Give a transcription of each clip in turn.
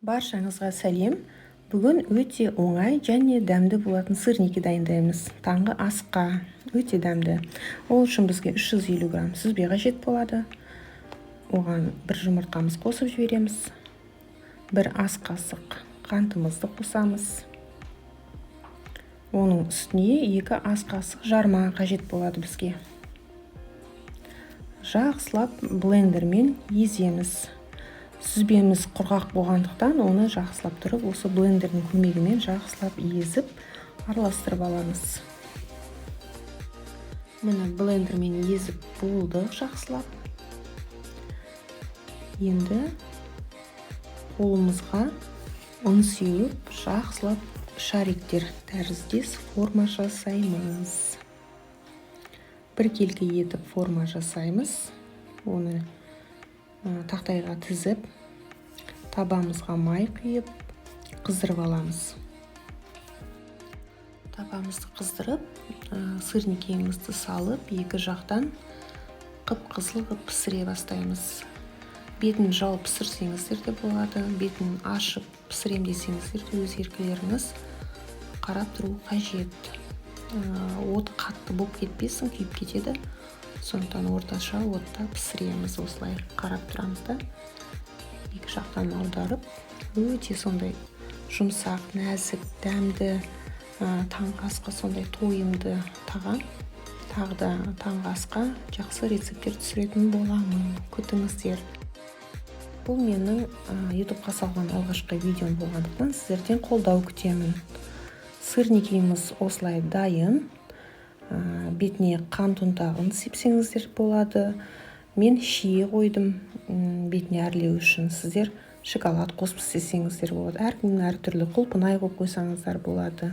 Баршаңызға сәлем! Бүгін өте оңай және дәмді болатын сырники дайындаймыз. Таңғы асқа өте дәмді. Ол үшін бізге 350 грамм сүзбе қажет болады. Оған бір жұмыртқамыз қосып жібереміз. Бір ас қасық қантымызды қосамыз. Оның үстіне 2 ас қасық жарма қажет болады бізге. Жақсылап блендермен еземіз. Сүзбеміз құрғақ болғандықтан, оны жақсылап тұрып, осы блендердің көмегімен жақсылап езіп, араластырып аламыз. Міне, блендермен езіп болдық жақсылап. Енді қолымызға ұн сеуіп, жақсылап шариктер тәріздес форма жасаймыз. Біркелкі етіп форма жасаймыз. Оны тақтайға тізіп, табамызға май құйып, қыздырып аламыз. Табамызды қыздырып, сырникиімізді салып, екі жақтан қып қызыл қылып пісіре бастаймыз. Бетін жауып пісірсеңіздер де болады, бетін ашып пісірем десеңіздер де, өз еркілеріңіз. Қарап тұру қажет, от қатты болып кетпесін, күйіп кетеді. Сондықтан орташа отта пісіреміз. Осылай қарап тұрамыз да, екі жақтан аударып, өте сондай жұмсақ, нәзік, дәмді, таңғы асқа сондай тойымды тағам. Тағы да таңғы асқа жақсы рецепттер түсіретін боламын, күтіңіздер. Бұл менің Ютубқа салған алғашқы видеом болғандықтан, сіздерден қолдау күтемін. Сырникиіміз осылай дайын. Бетіне қант ұнтағын сепсеңіздер болады. Мен шие қойдым бетіне әрлеу үшін. Сіздер шоколад қосып істесеңіздер болады, әркімнің әртүрлі, құлпынай қойып қойсаңыздар болады.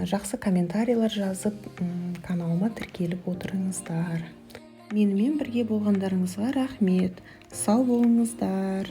Жақсы комментарийлер жазып, каналыма тіркеліп отырыңыздар. Менімен бірге болғандарыңызға рахмет, сау болыңыздар!